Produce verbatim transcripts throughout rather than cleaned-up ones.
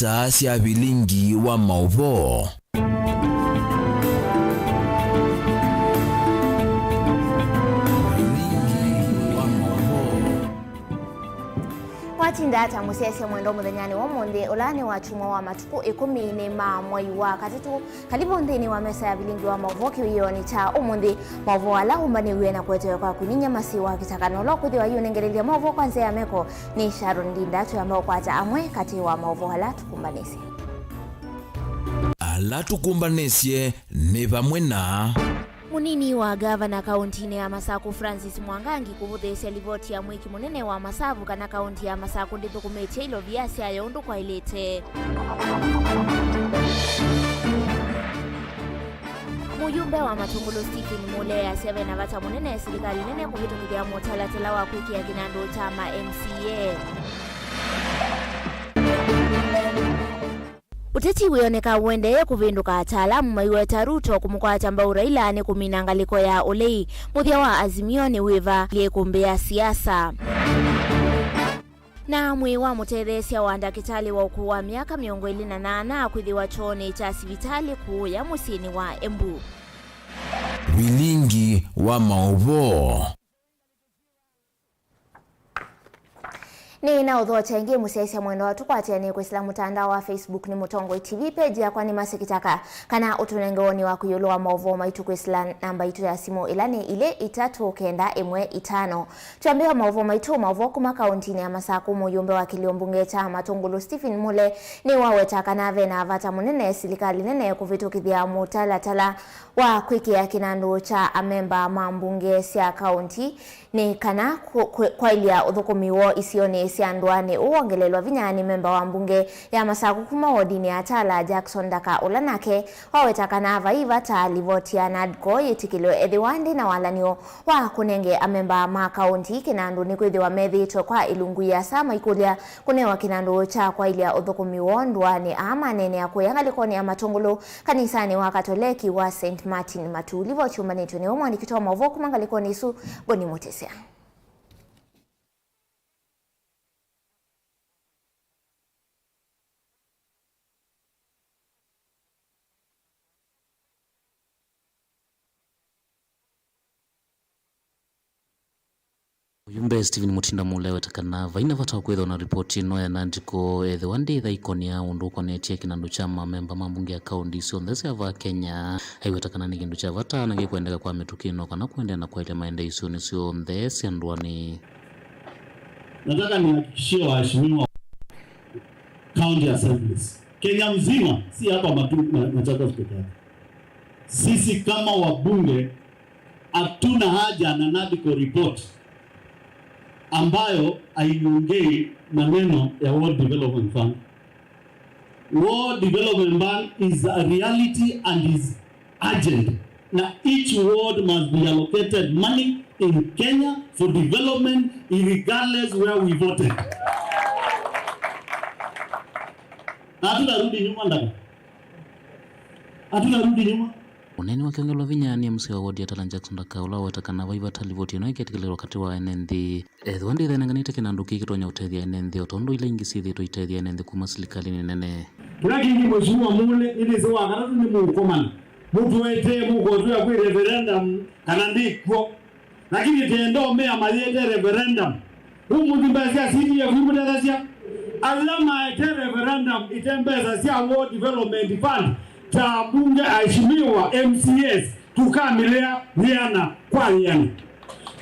Star sya vilingi wa maũvoo. Vilingi wa maũvoo. Watinda ata mũsyaĩĩsya mwendwa mũthenyanĩ wa ũmũnthĩ, ũla nĩ wakyumwa wa matukũ ĩkũmi nĩ ma mwei wa katatũ? Kalĩvu nthĩnĩ wa mesa ya vilingi wa maũvoo kĩwĩonĩ kya ũmũnthĩ. Maũvoo ala ũmbanĩw'e na kũetewe kwaku nĩ Nyamasi wa Kĩtaka, na ũla ũkwĩthĩwa yu ũnengelelya maũvoo kwa nzĩa ya meko nĩ Sharon Ndinda. Twĩamba ũkwata amwe katĩ wa maũvoo ala tũkũmbanĩsye. Ala tũkũmbanĩsye nĩ vamwe na. Mũnini wa ngavana kaũntinĩ ya Masakũ Francis Mwangangi kũvũthĩĩsya livoti ya mwĩki mũnene wa masavu kana kaũnti ya Masakũ ndĩthũkũmĩtye ilovia syayo ũndũ kwaĩlĩte. Mũyumbe wa Matũngũlũ Stephen Mule easya ve na vata mũnene silikalĩ nene kũvĩtũkĩthya mũtalatala wa kwĩkĩa kĩnandũ kya ma M C A. Ũteti wĩoneka ũendee kũvĩndũka, ataalamu maiweta Ruto kũmũkwata mbau Raila nĩ kũmina ngalĩko ya ũlei. Mũthya wa Azimio nĩ wĩva yĩkũmbĩa siasa. Na mwĩĩ wa mũtetheesya wa ndakĩtalĩ wa ũkũũ wa myaka mĩongo ĩlĩ na nana kwĩthĩwa kyoonĩ kya sivitalĩ kũũya mũsyĩnĩ wa Embu. Vilingi wa maũvoo. Nĩ na ũthokya ĩngĩ mũsyaĩĩsya mwendwa watũ kwatĩanĩe kwĩsĩla mũtandao wa Facebook nĩ Mũtongoi T V page yakwa nĩ Mercy Kĩtaka, kana ũtũnenge woni waku ĩũlũ wa maũvoo maitũ kwĩsĩla namba itũ ya simũ ĩla nĩ ilĩ itatũ kenda ĩmwe itano. Twambĩĩa maũvoo maitũ, maũvoo kuma kaũntinĩ ya Masakũ. Mũyumbe wa kĩlio mbunge kya Matũngũlũ Stephen Mule nĩwaweta kana ve na vata mũnene silikalĩ nene kũvĩtũkĩthya mũtalatala wa kwĩkĩa kĩnandũ kya amemba ma mbunge sya kaũnti nĩ kana kũ-, kũ-, kwaĩlya ũthũkũmi woo isionĩ sya ndũanĩ. Ũu wongelelwa vinya nĩ memba wa mbunge ya Masakũ kuma wodinĩ ya Tala, Jackson Ndaka, ũla nake waweta kana vai vata livoti ya NADCO yĩtĩkĩlwe ethĩwa ndĩ na walany'o wa kũnenge amemba ma kaũnti kĩnandũ nĩkwĩthĩwa methĩĩtwe kwa ĩlungu yĩasa maikũlya kũnewa kĩnandũ kya kwaĩlya ũthũkũmi woo ndũanĩ. Aa maneenea kũya ngalĩkonĩ ya Matũngũlũ kanisanĩ wa Katoleki wa Saint Martin Matu. Livoti yũmbanĩtw'e nĩwe mũandĩki witũ wa maũvoo kuma ngalĩkonĩ ĩsu, Boni Mũtĩsya. Mũyumbe Stephen Mutinda Mule aweta kana vai na vata wa kwĩthĩwa na ripoti ĩno ya NADCO ethĩwa ndĩthaĩkonĩa ũndũ ũkonetye kĩnandũ kya mamemba ma mbunge ya kaũnti syonthe sya vaa Kenya. Aiweta kana nĩ kĩndũ kya vata na kĩkwendeka kwa mĩtũkĩ ĩno kana kũendeea na kwaĩlya maendeeo isionĩ syonthe sya ndũanĩ. Nataka nihakikishie waheshimiwa county assemblies Kenya mzima, si hapa Matu-, Ma-, Machakos peke yake. Sisi kama wabunge hatuna haja na NADCO report ambayo haiongei maneno ya Ward Development Fund. Ward Development Fund is a reality and is urgent. Na each ward must be allocated money in Kenya for development regardless where we voted. Na hatutarudi nyuma ndaka. Hatutarudi nyuma. Ũneeni wake wongelwa vinya nĩ M C A wa wodi ya Tala Jackson Ndaka, ũla waweta kana vai vata livoti ĩno ĩketĩkĩlĩlwa katĩ wa ene nthĩ. Ethĩwa ndĩthenenganĩte kĩnandũ kĩĩ kĩtonya ũtethya ene nthĩ o tondũ ila ingĩ syĩthĩĩtwe itethya ene nthĩ kuma silikalĩnĩ nene. Kĩla kĩngĩ, Mheshimiwa Mule, nĩnĩsĩ wa katatũ nĩmũkomana. Mũtũetee mũkotwĩa kwĩ referendum kana ndĩkw'o. Lakini tenda ũmea mayĩte referendum. Ũmũnthĩ mbesa sya C D F imũtethasya. Ala maete referendum ite mbesa sya Ward Development Fund, ta mbunge, aheshimiwa M C As, tũkamĩlea yĩana kwa yĩana.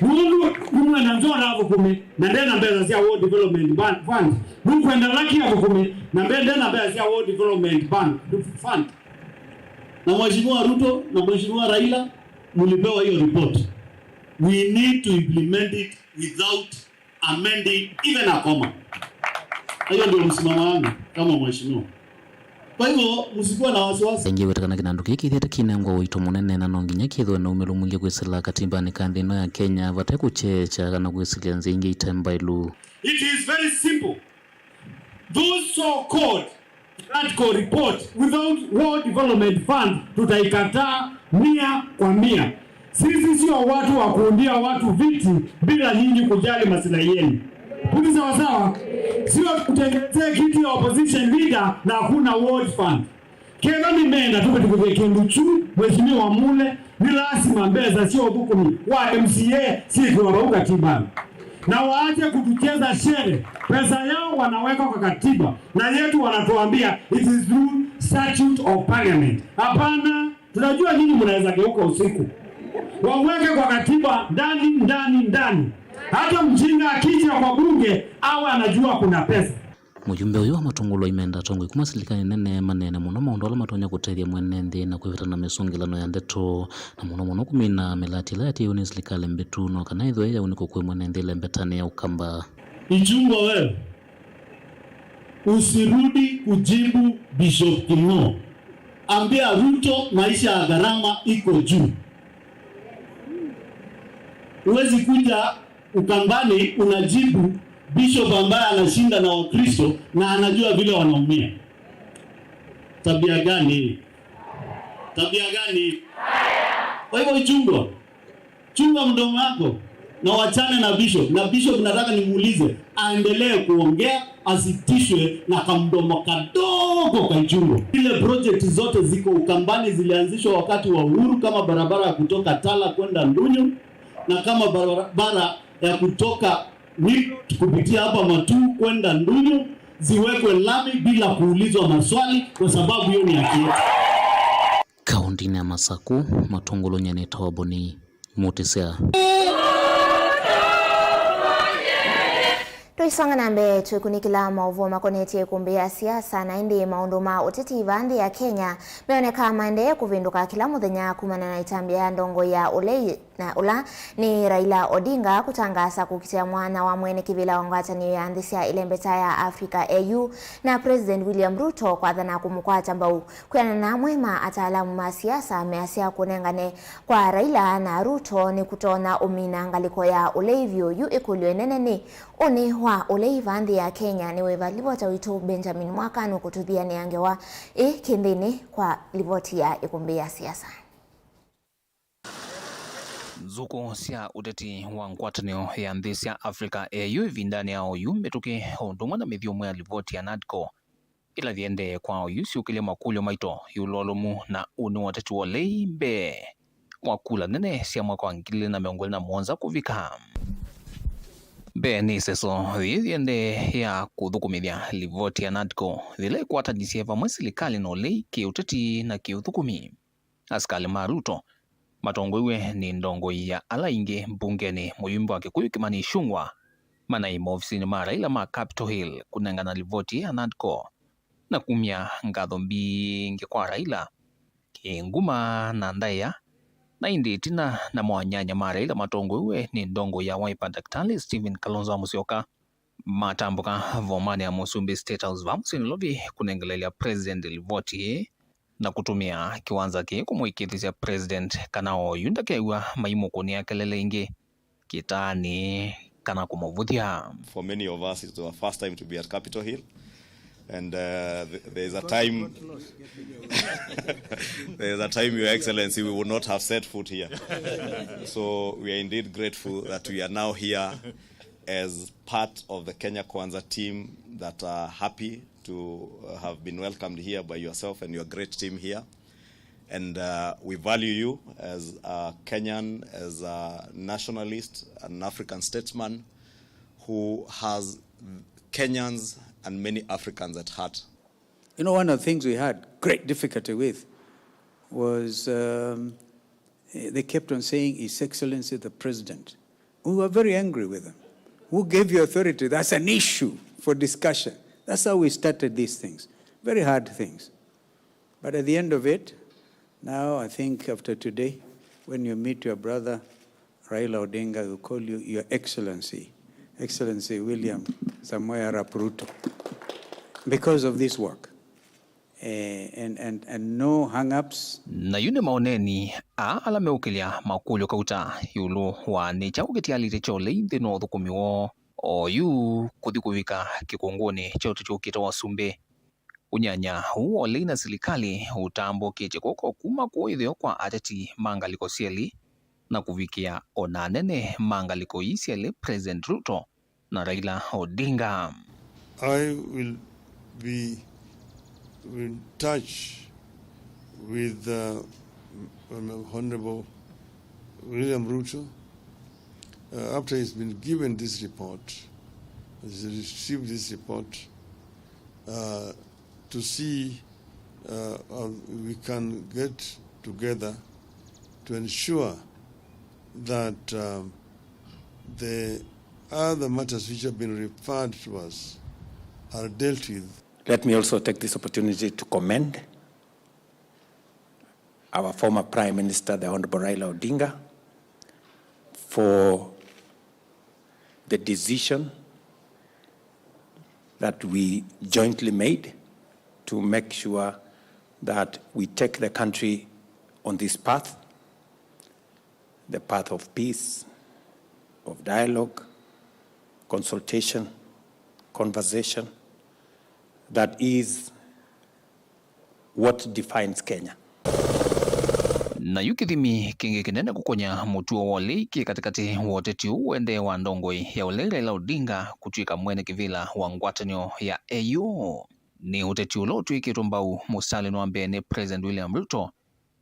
Nũndũ nĩmwenda nzona athũkũmi na ndena mbesa sya Ward Development Ban-, Fund. Nũkwenda laki athũkũmi na mbe ndena mbesa sya Ward Development Ban-, Fund. Na Mheshimiwa Ruto na Mheshimiwa Raila, mlipewa hiyo report. We need to implement it without amending even a comma. Hiyo ndio msimamo wangu kama mheshimiwa. Kwa hivyo, msikuwe na wasiwasi. Ĩngĩ weta kana kĩnandũ kĩĩ kĩthĩĩte kĩnengwa ũito mũnene na no nginya kĩthĩwe na umĩlo mwingĩ kwĩsĩla katimbanĩ ka nthĩ ĩno ya Kenya vate kũkyeekya kana kwĩsĩlya nzĩa ingĩ ite mbaĩlu. It is very simple. Those so-called NADCO report without Ward Development Fund tutaikataa mia kwa mia. Sisi sio watu wa kuundia watu viti bila nyinyi kujali maslahi yenu. Hii ni sawa sawa? Sio tutengenezee kiti ya opposition leader na hakuna ward fund. Kethwa nĩmeenda tũkĩtũkĩthĩa kĩndũ kyu, Mheshimiwa Mule, nĩ lasima mbesa sya ũthũkũmi wa M C A syĩkĩwa vau katibanĩ. Na waache kutucheza shere, pesa yao wanaweka kwa katiba, na yetu wanatuambia it is through statute of parliament. Hapana, tunajua nyinyi mnaweza geuka usiku. Waweke kwa katiba ndani, ndani, ndani. Hata mjinga akija kwa bunge, awe anajua kuna pesa. Mũyumbe ũyũ wa Matũngũlũ aimenda atongoi kuma silikalĩ nene maneene mũno maũndũ ala matonya kũtethya mwene nthĩ na kwĩvĩta na mĩsũngĩlano ya ndeto, na mũno mũno kũmina mĩlatĩ ĩla yatĩĩwe nĩ silikalĩ mbĩtu, no kana ĩthwe yaunĩkwa kwĩ mwene nthĩ ĩlembetanĩ ya Ũkamba. Ichungwa wewe, usirudi kujibu Bishop King'o. Ambia Ruto maisha ya gharama iko juu. Huwezi kuja Ukambani unajibu bishop ambaye anashinda na Wakristo na anajua vile wanaumia. Tabia gani hii? Tabia gani hii? Kwa hivyo chungwa, chunga mdomo wako na wachane na bishop. Na bishop nataka nimuulize aendelee kuongea, asitishwe na kamdomo kadogo ka chungwa. Ile project zote ziko Ukambani zilianzishwa wakati wa Uhuru, kama barabara ya kutoka Tala kwenda Ndunyu, na kama barabara ya kutoka Nilo kupitia hapa Matuu kwenda Ndunyu ziwekwe lami bila kuulizwa maswali, kwa sababu hiyo ni haki yetu. Kaũntĩnĩ ya Masaku, Matũngũlũ nyie nĩtawa Boni Mũtĩsya. Tũisonga na mbee, twĩkunĩkĩla maũvoo makonetye ĩkũmbĩ ya siasa, na ĩndĩ maũndũ ma ũteti va nthĩ ya Kenya meoneka maendee kũvĩndũka kĩla mũthenya kumana na ĩtambya ya ndongoi ya ũlei na ũla nĩ Raila Odinga kũtangaasa kũkitĩa mwana wa mwene kĩvĩla wa ngwatanĩo ya nthĩ sya ĩlembeta ya Africa, A U, na President William Ruto kwathana kũmũkwata mbau. Kwĩanana na amwe ma ataalamu ma siasa, measya kũnengane kwa Raila na Ruto nĩkũtonya ũmina ngalĩko ya ũlei vyũ. Yu ĩkũlyo ĩnene nĩ, ũnĩ wa ũlei va nthĩ ya Kenya nĩ wĩva? Livota witũ Benjamin Mwaka nũkũtũthianĩa ngewa ĩ kĩnthĩnĩ kwa livoti ya ĩkũmbĩ ya siasa. Nzukũ sya ũteti wa ngwatanĩo ya nthĩ sya Africa, A U, ĩvindanĩ ya oyu mĩtũkĩ, o ũndũ ũmwe na mĩthyũmũ ya livoti ya NADCO, ila thiendee kwa oyu syũkĩlye makũlyo maito ĩũlũ wa ũlũmu na ũnĩ wa ũteti wa ũlei mbee wa kula nene sya mwaka wa ngili ilĩ na mĩongo ĩlĩ na mũonza kũvika. Mbee nĩ ĩseso yĩĩ thiendee ya kũthũkũmĩthya livoti ya NADCO, yĩla ĩkwatanisye vamwe silikalĩ na ũlei kĩũteti na kĩũthũkũmi. Asikalĩ ma Ruto, matongoew'e nĩ ndongoi ya ala aingĩ mbungenĩ, mũyumbe wa Kikuyu Kimani Ichung'wah, manaĩ maovisinĩ ma Raila ma Capitol Hill kũnengana livoti ya NADCO na kumya ngatho mbingĩ kwa Raila kĩ nguma na ndaĩa. Na ĩndĩ ĩtina namo anyanya ma Raila matongoew'e nĩ ndongoi ya Wiper Daktari Stephen Kalonzo wa Musyoka, matambũka vomanĩ ya mũsumbĩ State House vaa mũsyĩ Nairobi kũnengeleelya President livoti ĩĩ na kũtũmĩa kĩwanza kĩĩ kũmũĩkĩĩthĩsya President kana oyu ndakew'a maimũkũnĩa kelele ĩngĩ kĩtaanĩ kana kũmũvũthya. For many of us, it's our first time to be at Capitol Hill. And uh, th- there is a time, there is a time, Your Excellency, we would not have set foot here. So we are indeed grateful that we are now here as part of the Kenya Kwanza team that are happy to uh, have been welcomed here by yourself and your great team here. And uh, we value you as a Kenyan, as a nationalist, an African statesman who has Kenyans and many Africans at heart. You know, one of the things we had great difficulty with was um, they kept on saying, "His Excellency the President." We were very angry with them. Who gave you authority? That's an issue for discussion. That's how we started these things. Very hard things. But at the end of it, now I think after today, when you meet your brother Raila Odinga, will call you Your Excellency, Excellency William Samoei Arap Ruto, because of this work. Eh, and, and, and no hang-ups. Na yu nĩ maoneni aa ala meũkĩlya makũlyo kauta ĩũlũ wa nĩ kyaũ kĩtialĩte kya ũlei nthĩnĩ wa ũthũkũmi woo, oyu kũthi kũvika kĩkũngũnĩ kya ũteti ũkĩte wa ũsumbĩ. Ũnyanya ũũ wa ũlei na silikalĩ ũtambũkĩtye kw'oko kuma kũũ ĩtheo kwa ateti ma ngalĩko syelĩ na kũvikĩa o na anene ma ngalĩko ii syelĩ, President Ruto na Raila Odinga. I will be in touch with uh, Honorable William Ruto uh, after he's been given this report, he's received this report, uh, to see uh, how we can get together to ensure that um, the other matters which have been referred to us are dealt with. Let me also take this opportunity to commend our former Prime Minister, the Honorable Raila Odinga, for the decision that we jointly made to make sure that we take the country on this path, the path of peace, of dialogue, consultation, conversation, that is what defines Kenya. Na yu kĩthimi kĩngĩ kĩnene kũkony'a mũtuo wa ũlei kĩ katĩkatĩ wa ũteti ũũ ũendee wa ndongoi ya ũlei Raila Odinga kũtw'ĩka mwene kĩvĩla wa ngwatanĩo ya A U. Nĩ ũteti ũla ũtw'ĩkĩtwe mbau mũsalĩnĩ wa mbee nĩ President William Ruto,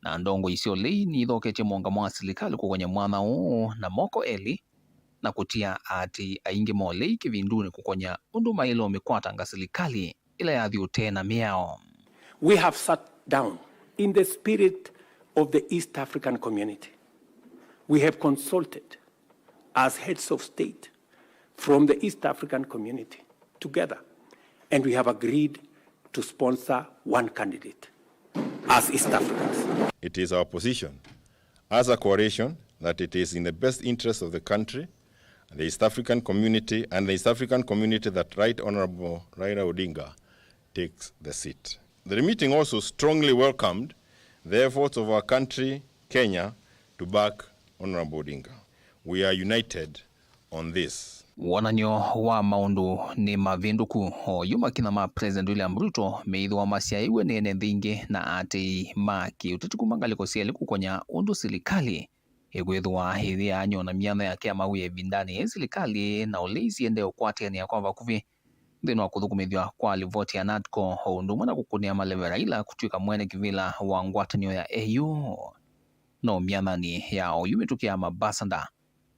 na ndongoi sya ũlei nithoketye mũũngamo wa silikalĩ kũkony'a mwanya ũũ na moko elĩ, na kũtia aatĩĩi aingĩ ma ũlei kĩvindunĩ kũkony'a ũndũ maĩle ũmĩkwatanga silikalĩ ĩla yathi ũtee na mĩao. We have sat down in the spirit of the East African community. We have consulted as heads of state from the East African community together, and we have agreed to sponsor one candidate as East Africans. It is our position as a coalition that it is in the best interest of the country, the East African community, and the East African community that Right Honorable Raila Odinga takes the seat. The meeting also strongly welcomed the efforts of our country, Kenya, to back Honorable Odinga. We are united on this. Wonany'o wa maũndũ nĩ mavĩndũku. Oyu makinya ma President William Ruto meĩthĩwa masyaĩwe nĩ ene nthĩ ingĩ na aatĩĩi ma kĩũteti kuma ngalĩko syelĩ kũkony'a ũndũ silikalĩ ĩkwĩthĩwa ĩyĩaany'o na myanya yake ya mawĩa ĩvindanĩ yĩĩ silikalĩ na ũlei siendee ũkwatĩanĩa kwa vakuvĩ nthĩnĩ wa kũthũkũmĩthw'a kwa livoti ya NADCO, o ũndũ ũmwe na kũkũnĩa maleve Raila kũtw'ĩka mwene kĩvĩla wa ngwatanĩo ya A U. No myanyanĩ ya oyu mĩtũkĩ ya mavasanda,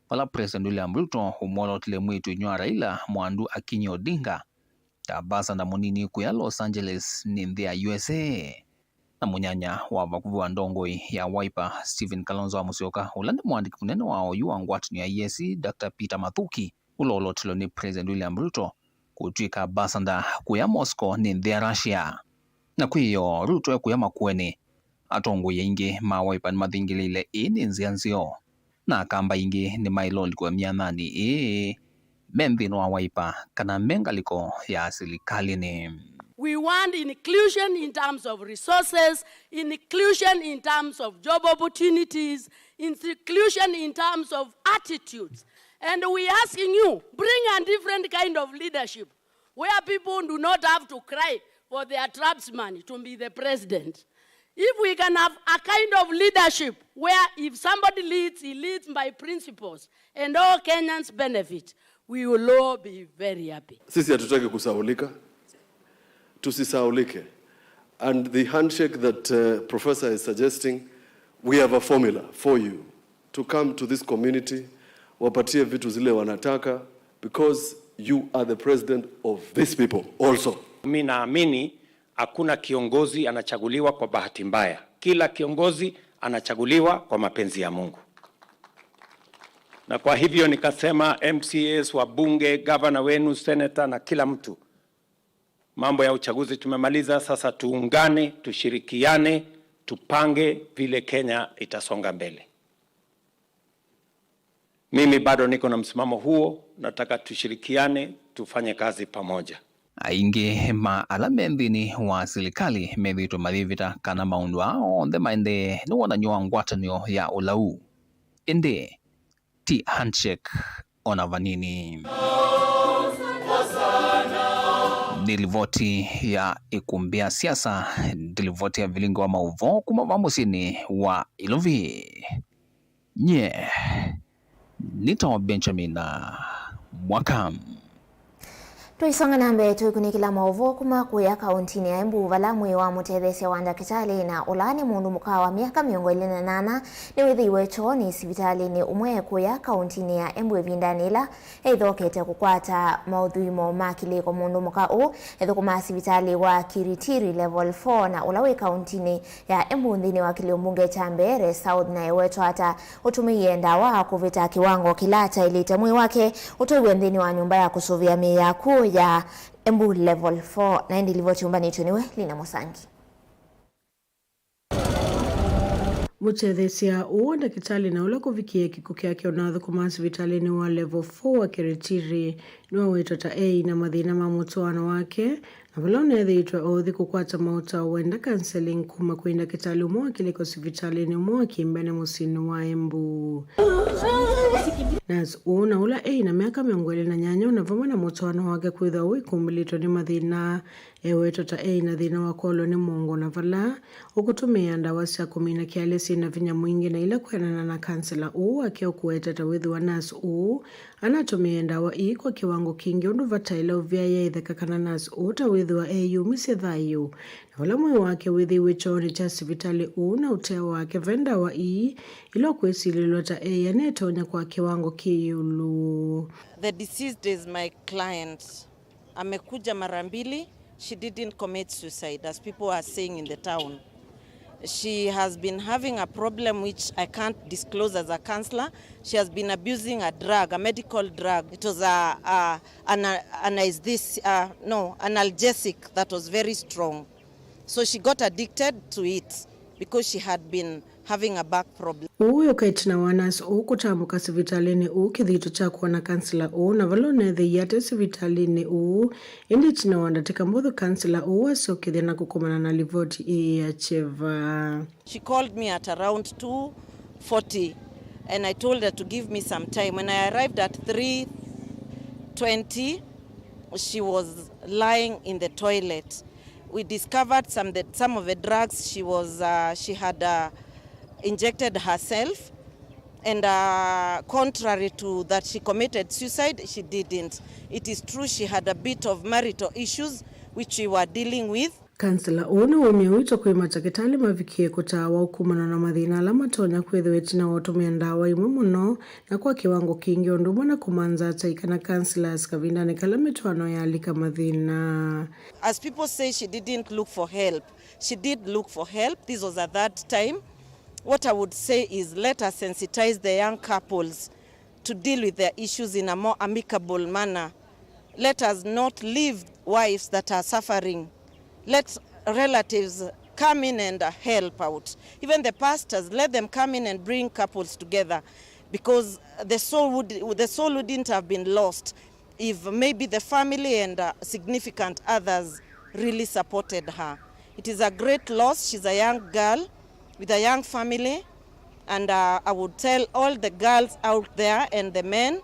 vala President William Ruto ũmwolotile mwĩĩtu-inyia wa Raila, Mwandu Akinyi Odinga, ta vasanda mũnini kũya Los Angeles nĩ nthĩ ya U S A. Na mũnyanya wa vakuvĩ wa ndongoi ya Wiper, Stephen Kalonzo wa Musyoka, ũla nĩ mũandĩki mũnene wa oyu wa ngwatanĩo ya E A C, Doctor Peter Mathuki, ũla ũlotilwe nĩ President William Ruto kũtw'ĩka ambassador kũya Moscow nĩ nthĩ ya Russia. Na kwĩoo, Ruto e kũya makũenĩ, atongoi aingĩ ma Wiper nĩmathingĩlĩĩle ĩĩ nĩ nzĩa nzeo, na Akamba aingĩ nĩmaĩle ũlikwa myanyanĩ ĩĩ me nthĩnĩ wa Wiper kana me ngalĩko ya silikalĩnĩ. We want inclusion in terms of resources, inclusion in terms of job opportunities, inclusion in terms of attitudes. And we asking you, bring a different kind of leadership where people do not have to cry for their tribesman to be the president. If we can have a kind of leadership where if somebody leads, he leads by principles and all Kenyans benefit, we will all be very happy. Sisi hatutaki kusaulika, tusisaulike. And the handshake that uh, Professor is suggesting, we have a formula for you to come to this community, wapatie vitu zile wanataka, because you are the president of these people also. Mi naamini hakuna kiongozi anachaguliwa kwa bahati mbaya. Kila kiongozi anachaguliwa kwa mapenzi ya Mungu. Na kwa hivyo nikasema, M C As, wabunge, gavana wenu, senator na kila mtu, mambo ya uchaguzi tumemaliza, sasa tuungane, tushirikiane, tupange vile Kenya itasonga mbele. Mimi bado niko na msimamo huo, nataka tushirikiane, tufanye kazi pamoja. Aingĩ ma ala me nthĩnĩ wa silikalĩ methĩĩtwe mayĩvĩta kana maũndũ aa onthe maendee nĩ wonany'o wa ngwatanĩo ya ũlau. Ĩndĩ ti handshake ona vanini. Nĩ livoti ya ĩkumbĩ ya siasa, nĩ livoti ya vilingi wa maũvoo kuma vaa mũsyĩnĩ wa Ilovi. Nyie nĩtawa Benjamin Mwaka. Tũisonga na mbee, tũikunĩkĩla maũvoo kuma kũya kaũntinĩ ya Embu, vala mwĩĩ wa mũtetheesya wa ndakĩtalĩ na ũla nĩ mũndũ mũka wa myaka mĩongo ĩlĩ na nana nĩwĩthĩiwe kyoonĩ sivitalĩnĩ ũmwe kũya kaũntinĩ ya Embu ĩvindanĩ yĩla ethokete kũkwata maũthũimo ma kĩlĩko. Mũndũ mũka ũũ ethũkũmaa sivitalĩ wa Kiritiri Level four na ũla wĩ kaũntinĩ ya Embu nthĩnĩ wa kĩlĩo mbunge kya Mbeere South, na ewetwa ata ũtũmĩie ndawa kũvĩta kĩwango kĩla kyaĩlĩte. Mwĩĩ wake ũtwaiwe nthĩnĩ wa nyũmba ya kũsũvĩa mĩĩ ya kw'ũ ya Embu Level four. Na ĩndĩ livoti yũmbanĩtw'e nĩwe Lina Mũsangi. Mũtetheesya ũũ wa ndakĩtalĩ na ũla kũvikĩe kĩko kyake ũnathũkũmaa sivitalĩnĩ wa Level four wa Kiritiri nĩwawetwa ta eĩ na mathĩna ma mũtwaano wake, na vala ũneethĩĩtwe ũthi kũkwata maũtao wenda counseling kuma kwĩ ndakĩtalĩ ũmwe wa kĩlĩko sivitalĩnĩ ũmwe wa kĩmbene mũsyĩnĩ wa Embu. Nurse ũũ na ũla eĩ na myaka mĩongo ĩlĩ na nyanya, na vamwe na mũtwaano wake kwĩthwa wĩkumbĩlĩtwe nĩ mathĩna, ewetwa ta eĩ na thĩna wa kwolwa nĩ mũongo, na vala ũkũtũmĩa ndawa sya kũmina kĩalĩ syĩ na vinya mwingĩ, na ila kwĩanana na kansela ũũ wake ũkũweta ta wĩthĩwa nurse ũũ anatũmĩie ndawa ii kwa kĩwango kingĩ ũndũ vataĩle ũvyaĩe ĩtheka kana nurse ũũ ta wĩthĩwa eyũmĩsye thayũ, na vala mwĩĩ wake wĩthĩiwe kyoonĩ kya sivitalĩ ũũ na ũtee wake ve ndawa ii ila ũkwĩsilĩlwa ta eĩ anetonya kwa kĩwango kĩ ĩũlũ. The deceased is my client. Amekuja mara mbili. She didn't commit suicide, as people are saying in the town. She has been having a problem which I can't disclose as a counselor. She has been abusing a drug, a medical drug. It was a, a, an, an, is this, uh, no, analgesic that was very strong. So she got addicted to it because she had been having a back problem. Ũũ wĩũka ĩtina wa nurse ũũ kũtambũka sivitalĩnĩ ũũ kĩthito kya kwona kansela ũũ, na vala ũneethĩie ate sivitalĩnĩ ũũ, ĩndĩ ĩtina wa ndatĩka mbũthũ kansela ũũ asyokethya na kũkomana na livoti ĩĩ ya kyeva. She called me at around two forty and I told her to give me some time. When I arrived at three twenty, she was lying in the toilet. We discovered some, the, some of the drugs she was, uh, she had, uh, injected herself, and, uh, contrary to that she committed suicide, she didn't. It is true she had a bit of marital issues which we were dealing with. Kansela ũũ nĩwaumie wito kwĩ matakĩtalĩ mavikĩe kũtaawa kumana na mathĩna ala matonya kwĩthĩwa ĩtina wa ũtũmĩa ndawa imwe mũno na kwa kĩwango kingĩ, ũndũ ũmwe na kũmanza atai kana counselors kavindanĩ kala mĩtwaano yalika mathĩna. As people say, she didn't look for help. She did look for help. This was at that time. What I would say is, let us sensitize the young couples to deal with their issues in a more amicable manner. Let us not leave wives that are suffering. Let relatives come in and, uh, help out. Even the pastors, let them come in and bring couples together, because the soul would, the soul wouldn't have been lost if maybe the family and, uh, significant others really supported her. It is a great loss. She's a young girl with a young family, and, uh, I would tell all the girls out there and the men,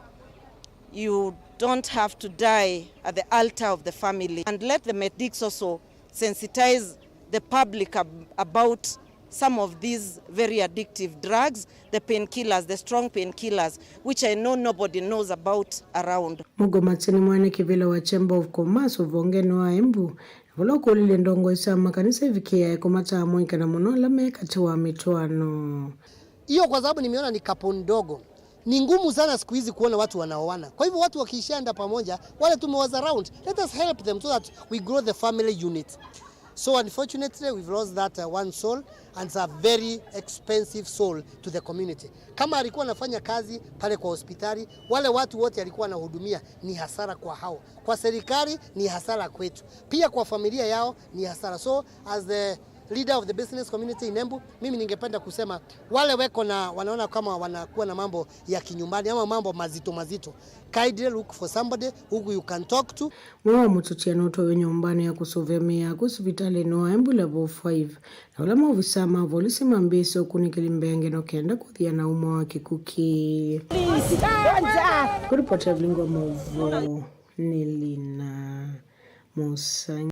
you don't have to die at the altar of the family. And let the medics also sensitize the public ab-, about some of these very addictive drugs, the painkillers, the strong painkillers, which I know nobody knows about around. Mũgo Matini mwene kĩvĩla wa Chamber of Commerce ũvongenĩ wa Embu, na vala ũkũlilye ndongoi sya makanisa ivikĩae kũmataa mũika na mũno ala me katĩ wa mĩtwaano. Hiyo kwa sababu nimeona ni kapo ndogo. Ni ngumu sana siku hizi kuona watu wanaoana. Kwa hivyo watu wakishaenda pamoja, wale tumewaza around, let us help them so that we grow the family unit. So unfortunately, we've lost that, uh, one soul, and it's a very expensive soul to the community. Kama alikuwa anafanya kazi pale kwa hospitali, wale watu wote alikuwa anahudumia ni hasara kwa hao. Kwa serikali ni hasara kwetu. Pia kwa familia yao ni hasara. So as the leader of the business community in Embu, mimi ningependa kusema wale weko na wanaona kama wanakuwa na mambo ya kinyumbani ama mambo mazito mazito, kindly look for somebody who you can talk to. Mwe wa mũtũtia nũtwawe nyũmbanĩ ya kũsũvĩa mĩĩ yaku sivitalĩnĩ wa Embu Level five, na ũla maovisaa ma volisi mambĩĩsye ũkunĩkĩli mbee ngewa kenda kũthĩa na ũmwe wa kĩkw'ũ kĩĩ. Kũripotera vilingi wa maũvoo nĩ Lina Mũsangi.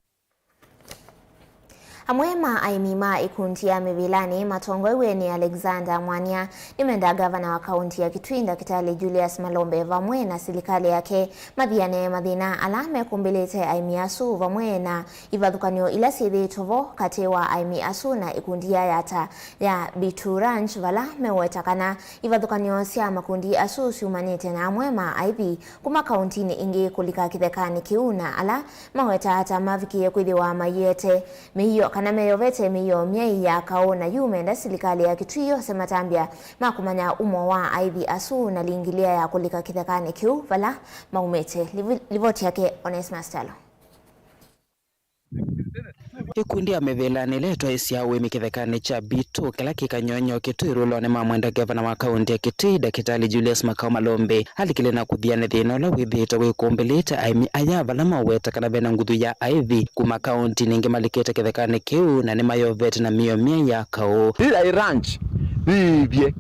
Amwe ma aĩmi ma ikundi ya mĩvĩlanĩ matongoew'e nĩ Alexander Mwania nĩmenda ngavana wa kaunti ya Kitui, Ndakĩtalĩ Julius Malombe, vamwe na silikalĩ yake mathiane mathĩna ala mekũmbĩlĩte aĩmi asu, vamwe na ivathũkany'o ila syĩthĩĩtwe vo katĩ wa aĩmi asu na ikundi ya yata ya B two Ranch, vala meweta kana ivathũkany'o sya makundi asu syumanĩte na amwe ma aithi kuma kauntinĩ ingĩ kũlika kĩthekanĩ kĩu, na ala mawetaa ta mavikĩe kwĩthĩwa maiete mĩio kana meyovete mĩio myaĩ ya kaũ, na yu menda silikalĩ ya Kitui yose matambya ma kũmanya umo wa aithi asu na lingilĩa ya kũlika kĩthekanĩ kĩu vala maumĩte. Livi-, livoti yake Onesmus Kyalo. Ĩkundi ya mĩvĩlanĩ ĩla ĩtwaĩsya ũĩmi kĩthekanĩ kya B two kĩla kĩ Kanyonyo, Kitui, Ĩlũlonĩ ma Mwenda, ngavana wa kaunti ya Kitui, Ndakĩtalĩ Julius Makau Malombe, alikile na kũthiana thĩna ũla wĩthĩĩtwe wĩkũmbĩlĩte aĩmi aya, vala maũweta kana vena nguthu ya aithi kuma kauntinĩ ingĩ malikĩte kĩthekanĩ kĩu, na nĩmayovete na mĩio myaĩ ya kaũ. Ĩĩ yaĩ ranch, yĩĩvye,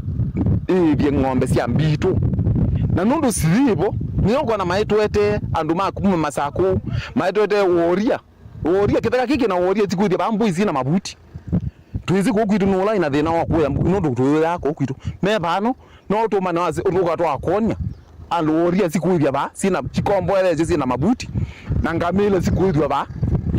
yĩĩvye ng'ombe sya mbitũ. Na nũndũ siyĩvo, nĩyo ũkona maĩtwetee andũ ma kuma Masakũ, maĩtwetee woria. Woria, kĩtheka kĩkĩ na woria ti kwĩthya vaa mbũi syĩna mavuti. Twĩsĩ kũu kwitũ nũla ĩna thĩna wa kũya mbũi, nũndũ tũyũyaa kũu kwitũ. Me vano, no tũmane wasi ũndũ ũkatwaa kwonia andũ woria sikũĩthya vaa, syĩna, sikomboeresye syĩna mavuti, na ngamĩle sikũĩthw'a vaa,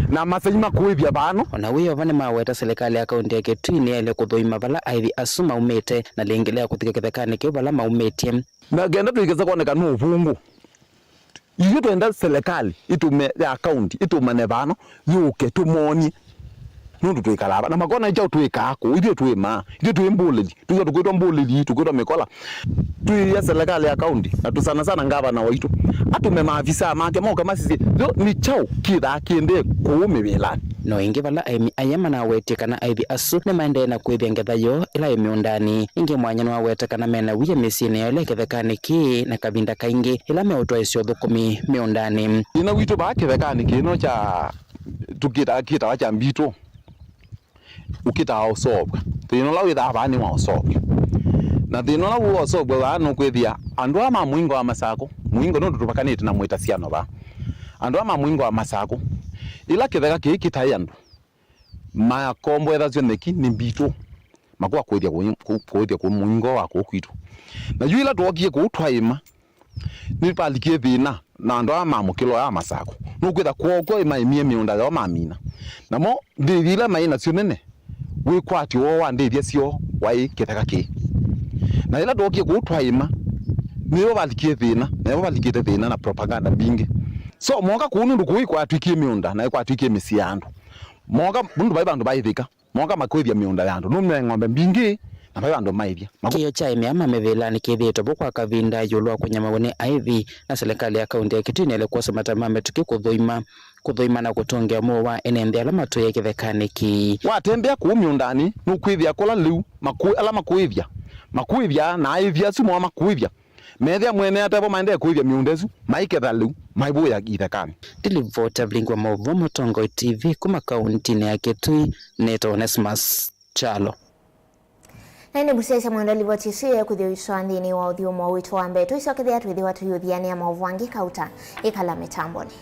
na masai makũĩthya vano. O na wĩ o va, nĩmaweta silikalĩ ya kaunti ya Kitui nĩyaĩle kũthũima vala aithi asu maumĩte, na lingilĩa kũthika kĩthekanĩ kĩu vala maumĩtye. Na kenda tũikese kwoneka nĩ ũvũngũ. Ithyĩ twenda silikalĩ ĩtũme, ya kaunti ĩtũmane vano, yũke tũmonie. Nũndũ twĩkalaa va na makona nĩ kyaũ twĩkaa kũu. Ithyĩ twĩ maa, ithyĩ twĩ mbũlĩli, twĩthwa tũkwĩtwa mbũlĩli, tũkwĩtwa mĩkola. Twĩĩa silikalĩ ya kaunti, na tũ sana sana ngavana waitũ, atũme maafisa make moke masisye yo nĩ kyaũ kĩthaa kĩendee kũu mĩvĩlanĩ. No ĩngĩ, vala aĩmi aya manawetie kana aithi asu nĩmaendee na kwĩthya ngetha yoo ĩla yĩ mĩũndanĩ. Ĩngĩ, Mwanya nĩwaweta kana mena wia mĩsyĩnĩ yoo ĩla ĩ kĩthekanĩ kĩĩ, na kavinda kaingĩ ĩla meũtwaĩsya ũthũkũmi mĩũndanĩ. Thĩna witũ vaa kĩthekanĩ kĩno kya tũkĩtaa, kĩtawa kya mbitũ, ũkĩtaa ũsovwa. Thĩna ũla wĩthaa vaa nĩ wa ũsovwa. Na thĩna ũla wĩ wa ũsovwa vaa nũkwĩthĩa andũ aa ma mũingo wa Masakũ, mũingo nũndũ tũvakanĩte na mwĩtasiano vaa. Andũ aa ma mũingo wa Masakũ, ĩla kĩtheka kĩĩ kĩtaĩ andũ, makomboethasya nyeki nĩ mbitũ, makũa kũĩthya kũ-, kũ-, kũĩthya kũ mũingo wa kũu kwitũ. Na yu ĩla twookie kũu twaĩma, nĩvalikie thĩna na andũ aa ma mũkĩlo ya Masakũ. Nũkwĩtha kwoo kwoo maĩmie mĩũnda yoo mamina. Namo ndĩthi ila maĩ nasyo nene, wĩkwatyo woo wa ndĩthya syoo waĩ kĩtheka kĩĩ. Na ĩla twookie kũu twaĩma, nĩvo valikie thĩna, na ĩvo valikĩte thĩna na propaganda mbingĩ. So, mooka kũu nũndũ kũu kwatw'ĩkie mĩũnda na kwatw'ĩkie mĩsyĩ ya andũ. Mooka nũndũ vai vandũ vaĩthĩka. Mooka makũĩthya mĩũnda ya andũ, nũme ng'ombe mbingĩ, na vai vandũ maĩthya. Kĩĩo kya aĩmi ma mĩvĩlanĩ kĩthĩĩtwe vo kwa kavinda ĩũlũ wa kũnyamawa nĩ aithi, na silikalĩ ya kaunti ya Kitui nĩyaĩle kwosa matambya ma mĩtũkĩ kũthũima, kũthũima na kũtũngĩa mũuo wa ene nthĩ ala matũĩe kĩthekanĩ kĩĩ. Watembea kũu mĩũndanĩ, nũkwĩthĩa kũla lĩu makũ-, ala makũĩthya, makũĩthya na aithi asu moo makũĩthya. Methĩa mwene atevo maendee kũĩthya mĩũnda ĩsu, maiketha lĩu, maivũĩa ithekanĩ. Ndilivota vilingi wa maũvoo Mũtongoi T V kuma kauntinĩ ya Kitui, nĩtawa Onesmus Kyalo. Na ĩndĩ mũsyaĩĩsya mwendwa, livoti ĩsu yĩekũthĩwa ĩswa nthĩnĩ wa ũthyũmũo witũ wa mbee. Tũisyokethĩa twĩthĩwa tũiũthianĩa maũvoo angĩ kauta. Ĩkala mĩtambonĩ.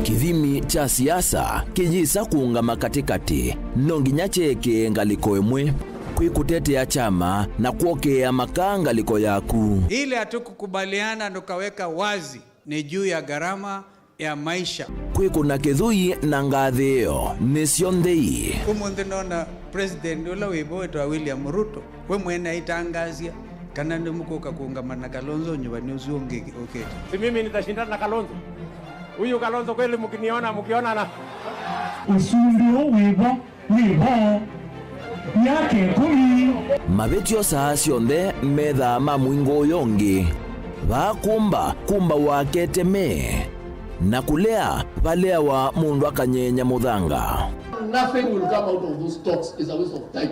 Kĩthimi kya siasa kĩyĩsa kũũngama katĩkatĩ, no nginya kyeekĩe ngalĩko ĩmwe. Kwĩ kũtetea kyama na kwokĩĩa makaa ngalĩko yaku. Ile hatukukubaliana tukaweka wazi ni juu ya gharama ya maisha. Kwĩkũna kĩthũi na ngathĩĩo nĩsyo nthei. Ũmũnthĩ nona president ũla wĩ vo wĩtawa William Ruto, we mwene aitangaasya kana nĩmũkũka kũũngama na Kalonzo nyuvanĩ ũsu ũngĩ ũkĩte. Si mimi nitashindana na Kalonzo? Huyu Kalonzo kweli mkiniona, mkionana? Ũsumbĩ ũũ wĩ vo. Wĩ vo myaka ĩkũmi. Mavĩtyo saa syonthe methaa ma mũingo ũyũ ũngĩ. Vaa kũmba, kũmbawa keteme, na kũlea, valeawa mũndũ akanyenya mũthanga. Nothing will come out of those talks. It's a waste of time.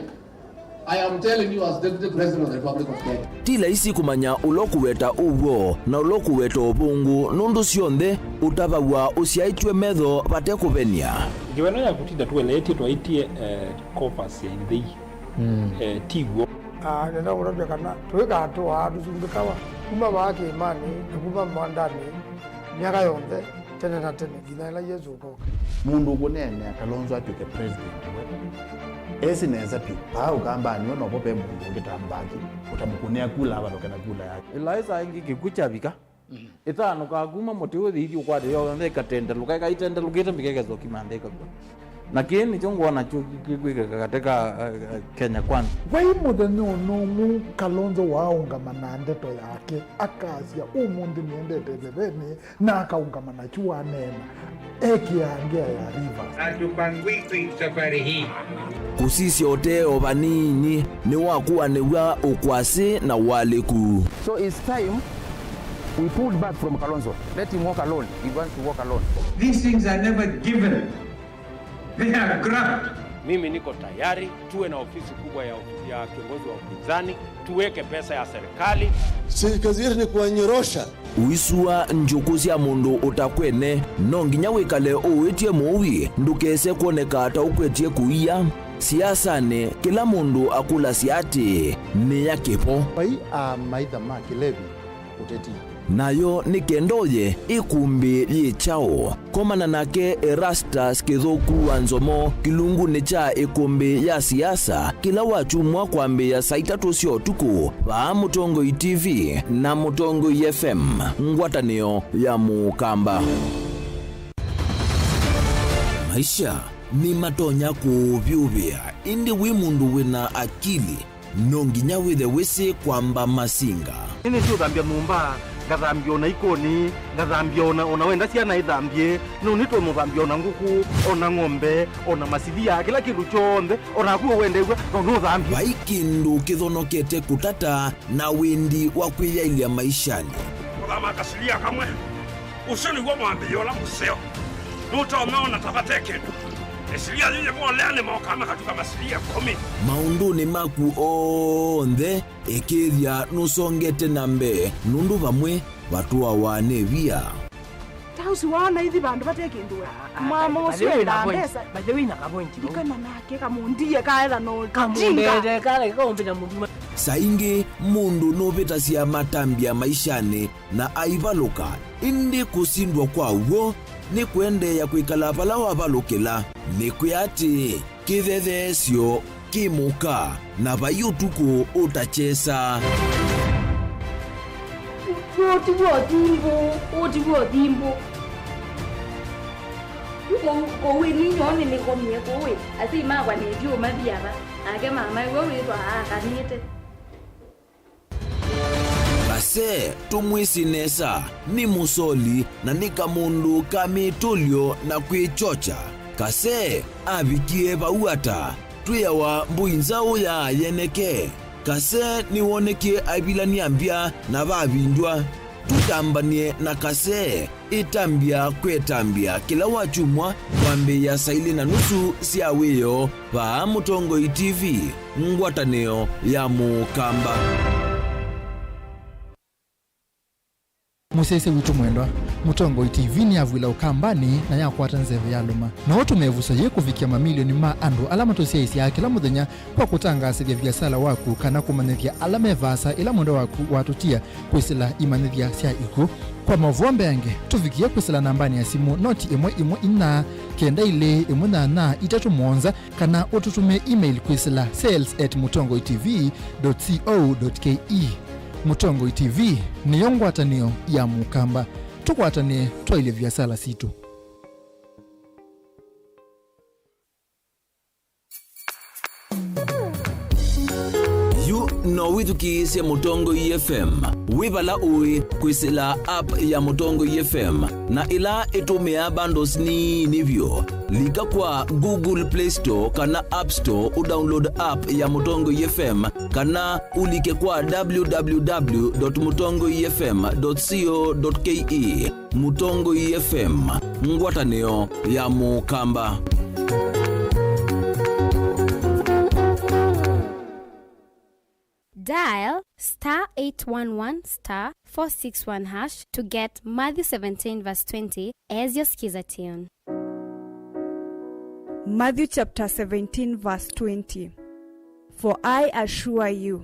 I am telling you as Deputy President of the Republic of Kenya. Ti laisi kũmanya ũla ũkũweta ũw'o na ũla ũkũweta ũvũngũ, nũndũ syonthe ũtavaw'a ũsyaĩtw'e metho vate kũvenia. Ngewa ĩno ya kũtinda tũeleetye twaĩtye, eh, coffers ya ithei, mm, eh, ti w'o. Ah, nenda kũtavya kana tũikatũaa tũsumbĩkawa kuma vaa kĩĩmanĩ na kuma mwandanĩ myaka yonthe, tene na tene, nginya ĩla Yesũ ũkoka. Mũndũ ũkũneenea Kalonzo atw'ĩke president we esĩ nesa vyũ. Vaa Ũkambanĩ we novo ve mũndũ ũngĩ ta Mbaki ũtamũkũnĩa kula avalũke na kula yake. Ĩlaĩsa ĩngĩ kĩkw'ũ kyavika, ĩtanũkaa kuma mũtĩ ũyũ ĩthi ũkwate yonthe ĩkatendelũka, ĩkaitendelũkĩte mbika ĩkesa ũkima nthĩ ĩkakw'a. Na kĩĩ nĩkyo ngwona kyo kĩkwĩkĩka katĩ ka, eh, eh, Kenya Kwanza. Vai mũthenya o na ũmwe Kalonzo waaũngama na ndeto yake, akasya, "Ũmũnthĩ nĩendete ĩthevenĩ," na akaũngama nakyu waneena, ekĩaa ngĩa ya Rivers. Hatupangwiki safari hii. Kũsisya ũtee o vanini nĩwakuanĩw'a ũkwasĩ na ũalĩku. So it's time we pulled back from Kalonzo. Let him walk alone. He wants to walk alone. These things are never given. They are grabbed. Mimi niko tayari tuwe na ofisi kubwa ya, ya kiongozi wa upinzani, tuweke pesa ya serikali. Sisi kazi yetu ni kuwanyorosha. Ũisua njũkũ sya mũndũ ũtakwene, no nginya wĩkale ũwĩtye mũui ndũkese kwoneka ta ũkwetye kũia. Siasanĩ, kĩla mũndũ akũlasya atĩĩ, "Nĩ ya kĩvo." Vai amaitha ma kĩlevi ũteti. Nayo nĩ kenda ũye ĩkũmbĩ yĩ kyaũ? Komana nake Erastus Kĩthũku wa Nzomo kĩlungunĩ kya ĩkũmbĩ ya siasa kĩla wakyumwa kwambĩĩa saa itatũ sya ũtukũ vaa Mũtongoi T V na Mũtongoi F M, ngwatanĩo ya Mũkamba. Maisha nĩmatonya kũũvyũvĩa, ĩndĩ wĩ mũndũ wĩna akili, no nginya wĩthe wĩsĩ kwamba masinga. Nĩnĩsĩ ũthambya nyũmba, ngathambya ona ikoni, ngathambya ona, ona wenda syana ithambye, no nĩtonya ũthambya ona ngũkũ, ona ng'ombe, ona masilia, kĩla kĩndũ kyonthe, ona naku ũwendeew'a, no nũthambye. Vai kĩndũ kĩthonokete kũtata na wĩndi wa kwĩyaĩlya maishanĩ. Kũthama kasilia kamwe. Ũsu nĩw'o mwambĩĩo ũla mũseo. Nũtonya ona ta vate kĩndũ. Ĩsilia yĩyĩvolea nĩmokaa makatuka masilia ĩkũmi. Maũndũnĩ maku onthe, ĩkĩĩthya nũsongete na mbee, nũndũ vamwe vatũawa nĩ via. Ta ũsu waona ithi vandũ vate kĩndũ we. Ah, ah, mwama by the ũsu way, endaa na point, mbesa. By the way, na ka point, no? Ikana nake kamũndie kaetha no. Kamũndete, kala kaũmbĩna mũndũ. Saa ingĩ mũndũ nũvĩtasya matambya maishanĩ na aivalũka, ĩndĩ kũsindwa kwa w'o nĩ kũendeea kwĩkala vala wavalũkĩla. Nĩkwĩa atĩĩ, kĩthetheesyo kĩ mũka, na vai ũtukũ ũtakyesa. Ũũ ti w'o thimbũ, ũũ ti w'o thimbũ. Yu kũu, kũu ĩ ninyoo nĩnĩkomie kũu ĩ, asyai makwa nĩtyu ũmathi ava, nake mama ĩwe wĩthwa aakanĩte. Kase, tũmwĩsĩ nesa, nĩ mũsoli na nĩ kamũndũ ka mĩtũlyo na kwĩkyokya. Kase avikie vau ata? Twĩawa mbũi nzaũ ya yeneke. Kase nĩwonekie aivilany'a mbya na vavindw'a. Tũtambany'e na Kase. Ĩtambya kwĩ ĩtambya kĩla wakyumwa kwambĩĩa saa ilĩ na nusu sya wĩoo vaa Mũtongoi T V, ngwatanĩo ya Mũkamba. Mũsyaĩĩsya witũ mwendwa, Mũtongoi T V nĩyavw'ĩla Ũkambanĩ na yakwata nzeve yalũma. No ũtũme ĩvuso yĩĩ kũvikĩa mamilioni ma andũ ala matũsyaĩĩsyaa kĩla mũthenya kwa kũtangaasĩthya viasala waku kana kũmanyĩthya ala me vaasa ĩla mwendwa waku watũtia kwĩsĩla imanyĩthya sya ikw'ũ. Kwa maũvoo mbeange, tũvikĩe kwĩsĩla nambanĩ ya simũ noti ĩmwe ĩmwe inya kenda ilĩ ĩmwe nyanya itatũ mũonza, kana ũtũtũmĩe email kwĩsĩla sales at mũtongoi T V dot co dot K E. Mũtongoi T V nĩyo ngwatanĩo ya Mũkamba. Tũkwatanĩe twaĩlye viasala sitũ. Yu no wĩthukĩĩsye Mũtongoi F M wĩ vala ũĩ kwĩsĩla app ya Mũtongoi F M, na ĩla ĩtũmĩaa bundles nini vyũ. Lika kwa Google Play Store kana App Store ũdownload app ya Mũtongoi F M, kana ũlike kwa w w w dot mũtongoi f m dot co dot k e. Mũtongoi F M, ngwatanĩo ya Mũkamba. Dial star eight one one star four six one hash to get Matthew seventeen verse twenty as your Skiza tune. Matthew chapter seventeen, verse twenty. For I assure you,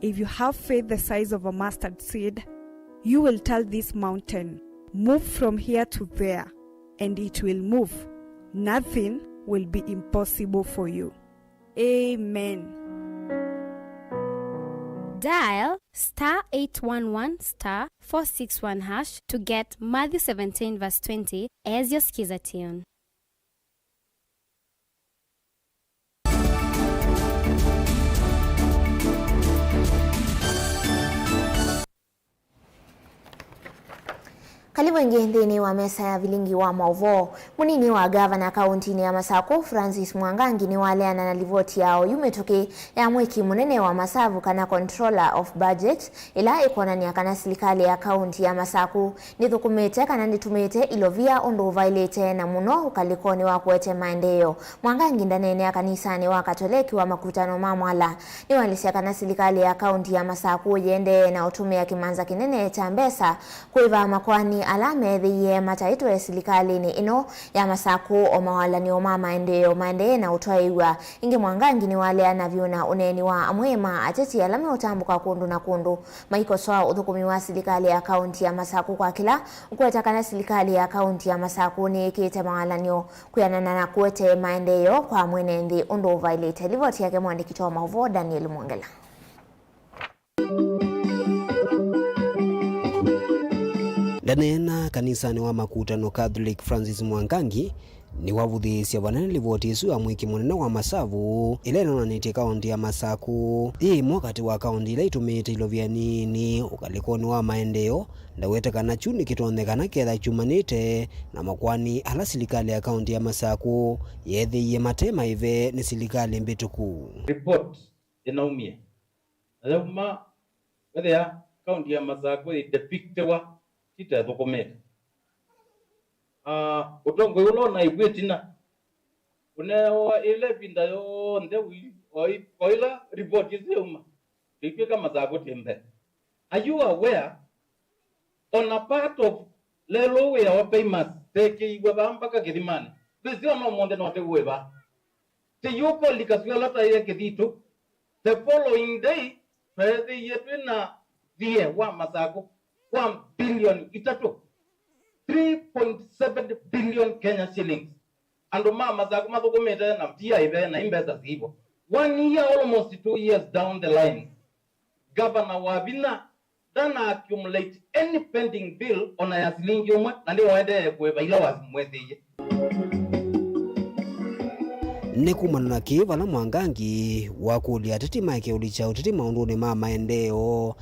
if you have faith the size of a mustard seed, you will tell this mountain, 'Move from here to there,' and it will move. Nothing will be impossible for you." Amen. Dial star eight one one star four six one hash to get Matthew seventeen verse twenty as your Skiza tune. Karibu ĩngĩ nthĩnĩ wa mesa ya vilingi wa maũvoo. Mũnini wa ngavana kaũntinĩ ya Masakũ, Francis Mwangangi, nĩwaleana na livoti ya oyu mĩtũkĩ ya mwĩki mũnene wa masavu, kana Controller of Budget, ĩla ĩkwonany'a kana silikalĩ ya kaũnti ya Masakũ nĩthũkũmĩte kana nĩtũmĩte ilovia ũndũ ũvaĩlĩte, na mũno ũkalĩkonĩ wa kũete maendeeo. Mwangangi ndaneenea kanisanĩ wa Katoleki wa Makutano ma Mwala. Nĩwaelesya kana silikalĩ ya kaũnti ya Masakũ yĩendee na ũtũmĩa kĩmanza kĩnene kya mbesa kũĩva makoani ala meethĩie mataĩtwe silikalĩnĩ ĩno ya Masakũ, o mawalany'o ma maendeeo maendee na ũtwaĩĩw'a. Ĩngĩ Mwangangi nĩwaleana vyũ na ũneeni wa amwe ma ateti ala meũtambũka kũndũ na kũndũ maikosoa ũthũkũmi wa silikalĩ ya kaũnti ya Masakũ kwa kĩla ũkweta kana silikalĩ ya kaũnti ya Masakũ nĩĩkĩte mawalany'o kwĩanana na kũete maendeeo kwa mwene nthĩ ũndũ ũvaĩlĩte. Livoti yake mwandĩki wa maũvoo Daniel Mwongela. Ndaneena kanisanĩ wa Makutano Catholic, Francis Mwangangi nĩwavũthĩĩsya vanene livoti ĩsu ya mwĩki mũnene wa masavu, ĩla ĩnonanĩtye kaũnti ya Masakũ yĩ ĩmwe katĩ wa kaũnti ila itũmĩĩte ilovia nini ũkalĩkonĩ wa maendeeo. Ndawete kana kyu nĩkĩtonyekana kethwa kyumanĩte na makoani ala silikalĩ ya kaũnti ya Masakũ yeethĩie mate maĩve nĩ silikalĩ mbĩtũku. Report ĩnaumie na yauma, wethĩa kaũnti ya Masakũ ĩdepictiwa ti ta ĩthũkũmĩte. Ah, ũtongoi ũla ũnaĩvw'e ĩtina ũneewa ĩla ĩvinda yonthe wĩ, o ĩ-, o ĩla ripoti ĩsu yauma, ĩitw'ĩka Masakũ ti mbee. Are you aware on a part of Lelũ wĩawa Famous tekĩiwe vaa mpaka kĩthimanĩ? Ndwĩsĩ ona ũmũnthĩ no tĩw'e vaa. Tĩyũka ũlika syũa ĩla taĩe Kĩthitũ. The following day, tweethĩie twĩ na thiĩ wa Masakũ wa mbilioni itatũ, three point seven billion Kenya shillings. Andũ ma Masakũ mathũkũmĩte na ti aĩve na i mbesa siivo. One year, almost two years down the line, Gavana Wavinya ndana accumulate any pending bill ona ya silingi ũmwe, na nĩwaendee kũĩva ila wamwethĩie. Nĩ kumana na kĩĩ vala Mwangangi wakũlya ateti maeke ũlikya ũteti maũndũnĩ ma maendeeo,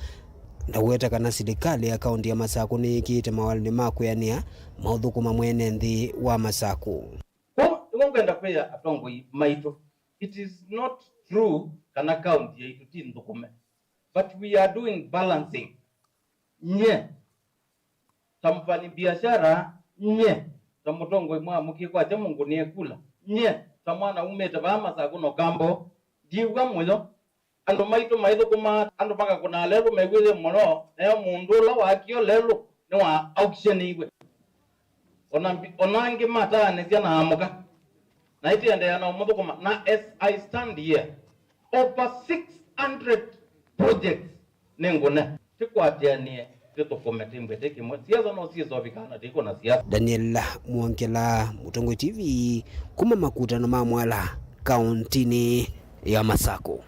ndaweta kana silikalĩ ya kaũnti ya Masakũ nĩyĩkĩĩte mawalany'o ma kwĩanĩa maũthũkũma mwene nthĩ wa Masakũ. Kwoou nĩw'o ngwenda kwĩa atongoi maitũ, it is not true kana kaũnti yaitũ ti nthũkũme, but we are doing balancing. Nyie ta mfanyi biashara, nyie ta mũtongoi mwamũkie kwakya mũngũnĩe kula, nyie ta mwana umĩte vaa Masakũ na Ũkambo, ndiw'a mũyo. Andũ maitũ maithũkũmaa, andũ makakũnaa lelũ mew'ĩthye mũno, neo mũndũ ũla waakie lelũ nĩwa auctionĩiwe. Ona mbi-, ona angĩ mataanĩsya na amũka, na ĩtĩendeea na ũmũthũkũma. Na as I stand here, over six hundred projects nĩ ngũne. Tĩkwatĩanĩe, tĩthũkũme, tĩmbwe tĩ kĩmwe. Siasa no syĩsovikaa na tĩkũna siasa. Daniel Mwongela, Mũtongoi T V, kuma Makutano ma Mwala, kaũntinĩ ya Masakũ.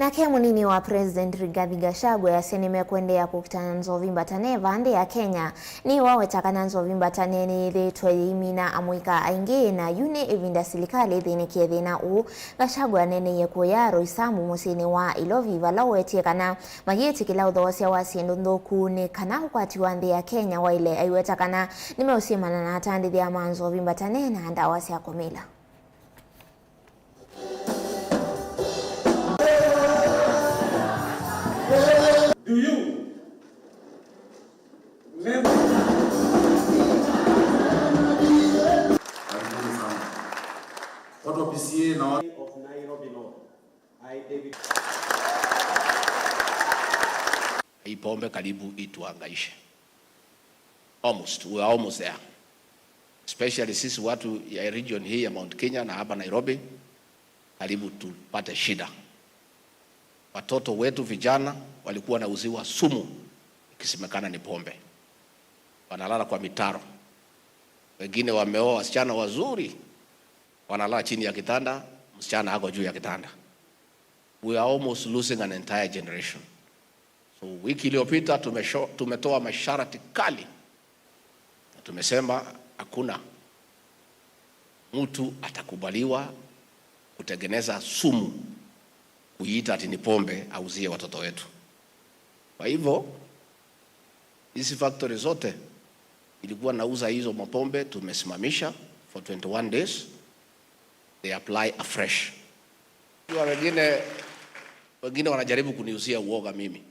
Nake mũnini wa President Rigathi Gachagua easya nĩmekũendeea kũkitana na nzovi mbatane vaa nthĩ ya Kenya. Nĩwaweta kana nzovi mbatane nĩyĩthĩĩtwe yĩimina amũika aingĩ, na yu nĩ ĩvinda silikalĩ ĩthĩnĩkĩe thĩna ũũ. Gachagua aneeneie kũya Roysambu mũsyĩnĩ wa Ilovi, vala wetie kana mayĩtĩkĩla ũthoosya wa syĩndũ nthũku nĩ kana ũkwati wa nthĩ ya Kenya waĩle. Aiweta kana nĩmeũsyĩmana na atandĩthya ma nzovi mbatane na ndawa sya kũmila. Do you remember? Karibuni sana. Watu wa P C A na watu of Nairobi North. I, David. Hii pombe karibu ituhangaishe. Almost, we are almost there. Especially sisi watu ya region hii ya Mount Kenya na hapa Nairobi. karibu tupate shida. Watoto wetu vijana walikuwa wanauziwa sumu ikisemekana ni pombe. Wanalala kwa mitaro. Wengine wameoa wasichana wazuri, wanalala chini ya kitanda, msichana ako juu ya kitanda. We are almost losing an entire generation. So, wiki iliyopita tumesho-, tumetoa masharti kali. Na tumesema hakuna mtu atakubaliwa kutengeneza sumu, kuiita ati ni pombe, auzie watoto wetu. Kwa hivyo, hizi factory zote ilikuwa nauza hizo mapombe, tumesimamisha for twenty-one days. They apply afresh. Jua wengine, wengine wanajaribu kuniuzia uoga mimi.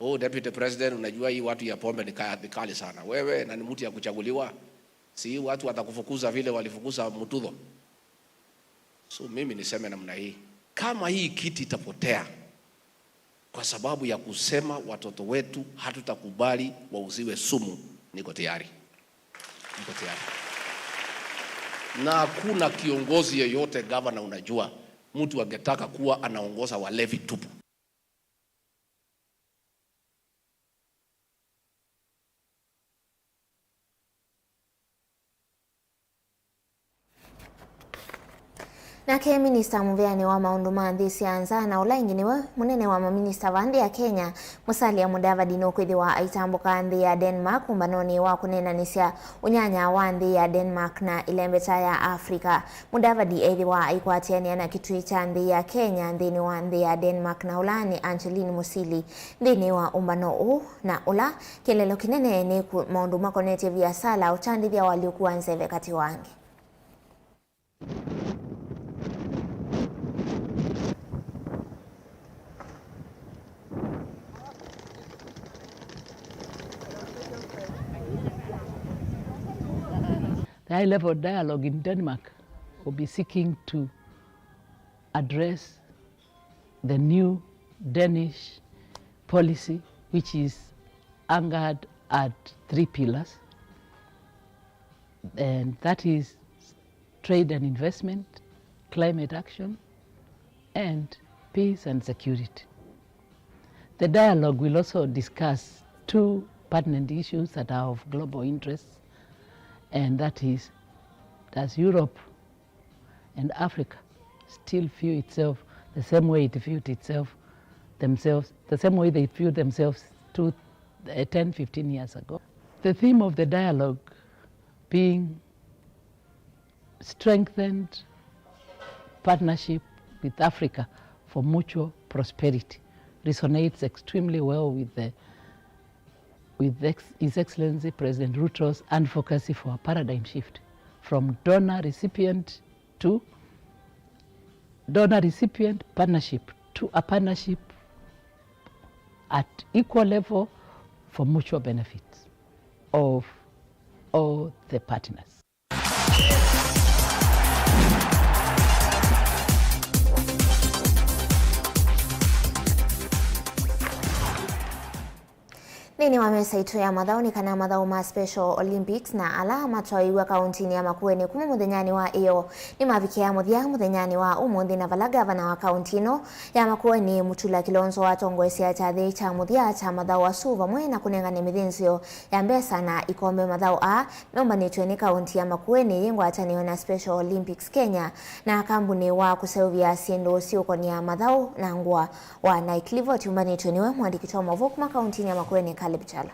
"Oh, Deputy President, unajua hii watu ya pombe ni ka-, ni kali sana. Wewe na ni mtu ya kuchaguliwa. Si hii watu watakufukuza vile walifukuza Mututho." So mimi niseme namna hii. Kama hii kiti itapotea kwa sababu ya kusema watoto wetu hatutakubali wauziwe sumu, niko tayari. Niko tayari. Na hakuna kiongozi yeyote, gavana, unajua, mtu angetaka kuwa anaongoza walevi tupu. Nake minista mũvĩanĩ wa maũndũ ma nthĩ sya nza na ũla ĩngĩ nĩwe mũnene wa maminista va nthĩ ya Kenya, Musalia Mudavadi, nũkwĩthĩwa aitambũka nthĩ ya Denmark ũmbanonĩ wa kũneenanĩsya ũnyanya wa nthĩ ya Denmark na ĩlembeta ya Africa. Mudavadi ethĩwa aikwatĩanĩa na kĩtuĩ kya nthĩ ya Kenya nthĩnĩ wa nthĩ ya Denmark, na ũla nĩ Angeline Musili. Nthĩnĩ wa ũmbano ũũ na ũla, kĩeleelo kĩnene nĩ kũ-, maũndũ makonetye viasala, ũtandĩthya, ũalyũku wa nzeve, katĩ wa angĩ. The high-level dialogue in Denmark will be seeking to address the new Danish policy, which is anchored at three pillars, and that is trade and investment, climate action, and peace and security. The dialogue will also discuss two pertinent issues that are of global interest, and that is, does Europe and Africa still view itself the same way it viewed itself, themselves, the same way they viewed themselves to, uh, ten, fifteen years ago. The theme of the dialogue being strengthened partnership with Africa for mutual prosperity resonates extremely well with the with ex-, His Excellency President Ruto's advocacy for a paradigm shift from donor recipient to donor recipient partnership to a partnership at equal level for mutual benefits of all the partners. Nthĩnĩ wa mesa itũ ya mathaũ nĩ kana mathaũ ma Special Olympics na ala matwaĩiw'e kaũntĩnĩ ya Makueni kuma mũthenyanĩ wa ĩyoo nĩmavikĩa mũthya mũthenyanĩ wa ũmũnthĩ, na vala gavana wa kaũntĩ ĩno ya Makueni, Mutula Kilonzo, atongoesya kyathĩ kya mũthya kya mathaũ asu vamwe na kũnengane mĩthĩnzĩo ya mbesa na ikombe. Mathaũ aa meũmbanĩtw'e nĩ kaũntĩ ya Makueni yĩ ngwatanĩo na Special Olympics Kenya na kambunĩ wa kũseũvya syĩndũ syĩũkonĩa mathaũ na ngũa wa Nike. Livoti yũmbanĩtw'e nĩwe mũandĩki wa maũvoo kuma kaũntĩnĩ ya Makueni, Caleb Kyalo.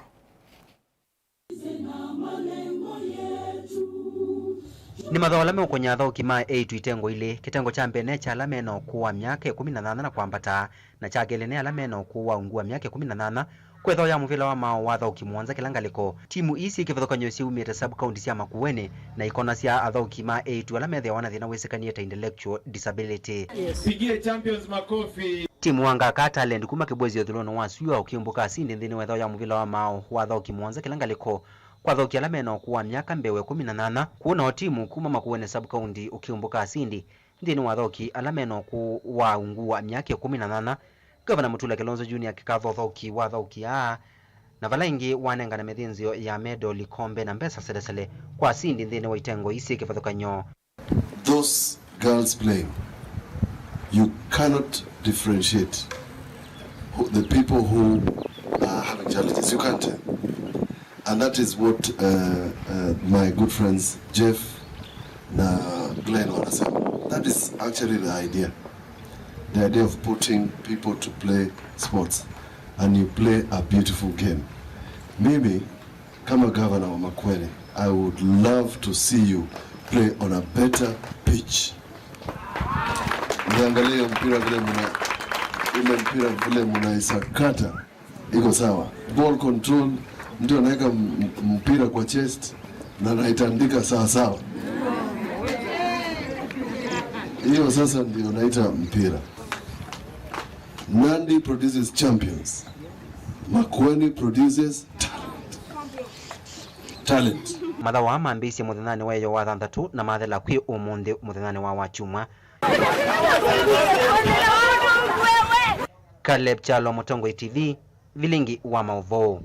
Nĩ mathaũ ala meũkonya athauki ma eĩtu itengo ilĩ. Kĩtengo kya mbee ne kya ala me na ũkũũ wa myaka ĩkũmi na nyanya na kwambata, na kya kelĩ nĩ ala me na ũkũũ wa ungu wa myaka ĩkũmi na nyanya. Kwĩ ĩthaũ ya mũvĩla wa maaũ wa athauki mũonza kĩla ngalĩko. Timu ii syĩ kĩvathũkany'o syĩumĩte sub-county sya Makueni na ikonasya athauki ma eĩtu ala methĩawa na thĩna wĩsĩkanie ta intellectual disability. Pigie champions makofi. Timu wa Ngaka Talent kuma Kĩbwezi ũthũlũnĩ wa syũa ũkĩumbũka asindi nthĩnĩ wa ĩthaũ ya mũvĩla wa maaũ wa athauki mũonza kĩla ngalĩko. Kwa athauki ala me na ũkũũ wa myaka mbee wa ĩkũmi na nyanya, kũu nao timu kuma Makueni sub-county ũkĩumbũka asindi. Nthĩnĩ wa athauki ala me na ũkũũ wa ungu wa myaka ĩkũmi na nyanya, Gavana Mutula Kilonzo Junior akĩkatha ũthauki wa athauki aa, na vala ĩngĩ wanengana mĩthĩnzĩo ya medal, ikombe, na mbesa selesele kwa asindi nthĩnĩ wa itengo ii syĩ kĩvathũkany'o. Those girls playing, You cannot differentiate who, the people who are having challenges. You can't tell. And that is what uh, uh, my good friends Jeff na Glenn wanasema. That is actually the idea. The idea of putting people to play sports. And you play a beautiful game. Mimi, kama governor wa Makueni, I would love to see you play on a better pitch. Niangalie hiyo mpira vile mna, ile mpira vile mnaisakata. Iko sawa. Ball control, mtu anaweka m- mpira kwa chest na anaitandika sawa sawa. Hiyo sasa ndio naita mpira. Nandi produces champions. Makueni produces talent. Talent. Mathaũ aa mambĩĩisye mũthenyanĩ wa ĩyo wa thanthatũ na mathela kwĩ ũmũnthĩ mũthenyanĩ wa wakyumwa. Caleb Kyalo, Mũtongoi T V, vilingi wa maũvoo.